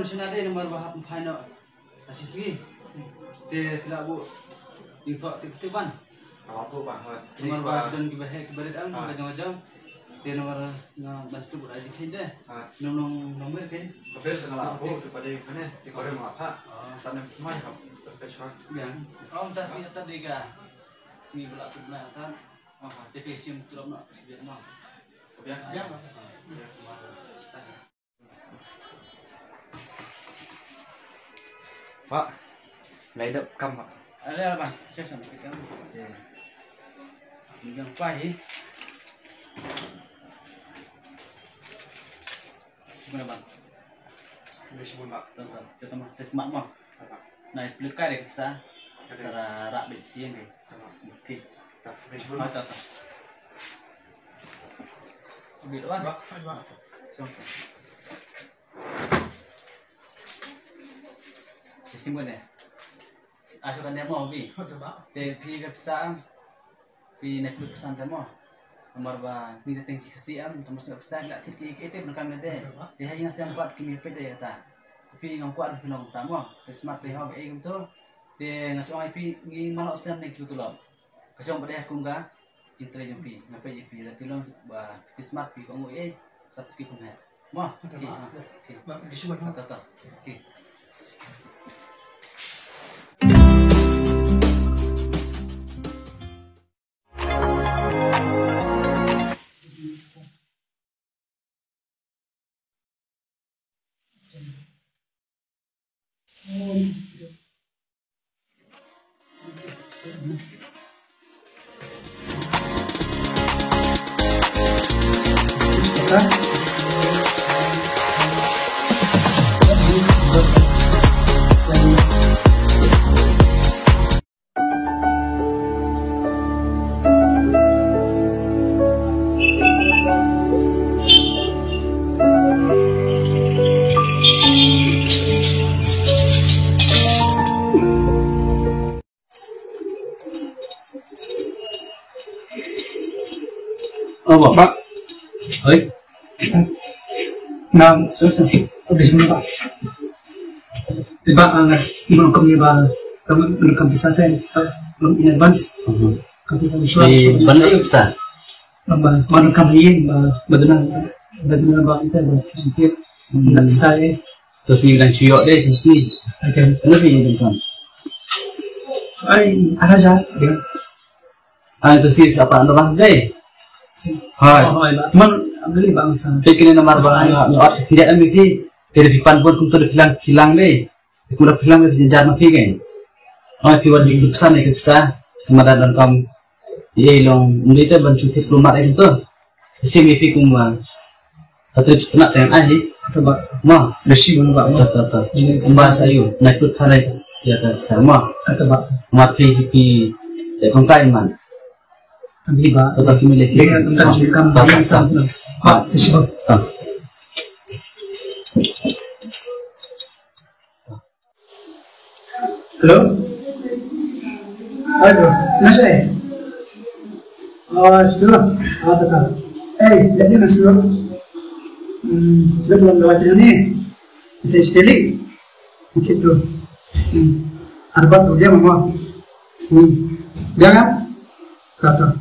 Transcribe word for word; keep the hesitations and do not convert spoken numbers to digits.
Shu na dei namar ba hap phai noh. Ashi sngi. Te phi lah buh ïing thoh te kti ban. Ka la buh ban hot. Namar ba don kiba heh kiba rit em, ah, ka jong ka jong. Te namar nga ban sdang buh ai jingkheiñ te. Ah. Nong nong nong mer kein. Ka bel te nga la buh te ba dei kane te ka rem nga la phah. Ah. Tan em mai hap. Te ka shwa. Biang. Om ta sngi ta dei ka. Sngi ba la tuh na ta. Ah. Te ka sim turap na ka sibit na. Biang. Biang. Ah. Biang. Pak, lai dep kam, Pak. Ada, Bang. Saya sama kita. Okey. Ni yang pai. Gimana, Bang? Udah semua, Pak. Tuan, tuan. Kita mah tes mak mah. Apa? Nai plikar ïa ka pisa. Sa la rah beit sien. Okey. Ta, beit shuh. Ta, ta. Beit wan. Ba, ba. Song. Sim kane. Asu kane mo bi. Te phi ka pisa. Phi nai pynlut pisa te mo. Namar ba ngi te teng ki Khasi am, te mos nga pisa nga thit ki ki te pun kam ne de. Te ha ïing sem pat ki mi peit de kata. Phi ngam kwah phi nong ta mo. Te smat te ha ba ei kumto. Te nga chong ai phi ngi man ot sem ne ki tu lo. Ka chong ba de kum ka. Ki tre jong phi. Nga peit phi la phi long ba phi smat phi ko ngui ei. Sap ki kum he. Mo. Ki. Ki. Ba, ba, ki shuwa. Ta, ta. Ki. Aba. Ba. Oi. Nam, so, so. Habis mana, Pak? Ba, ah, belum kami ba, kami belum kami pisa kan, belum in advance. Mhm. Kami pisa insurance. Di mana pisa? Ba, mana kami ba, ba dana, ba dana ba kita ba, sedikit. Hmm. Nak pisa eh. Terus ni dan suyok deh, terus ni. Okey. Kenapa ni tuan? Ai, ada aja dia. Ai, terus ni apa anda bang deh? Hai. Oh, hai, Bang. Mang, ambil bangsa. Pekine namar bang, ngat, ngat, tidak ambil di. Dari pipan pun kum tu kilang, kilang deh. Kum dah kilang deh, jenjar mati kan. Ai, piwan di duksan eh, kepsa. Sama dan kam. Ye long, mesti tu ban cuti rumah eh tu. Sim ipi kum bang. Atu chutna teng ai. Atu ba. Ma. Besi bun ba. Ta, ta, ta. Ini kumba sa yu. Na kut tharai. Ya ka sa ma. Atu ba. Ma pi pi. Ya kong kai man. Abi ba. Ta, ta, kimi le. Dengan kam kam ta, ta, kam ta. Ba, besi ba. Ta. Hello? Hello. Nashe? Ah, sure. Ah, tata. Eh, jadi nashe. Hmm, sudah belum lewat ini. Bisa isteli. Gitu. Hmm. Arbat udah mama. Hmm. Jangan. Tata.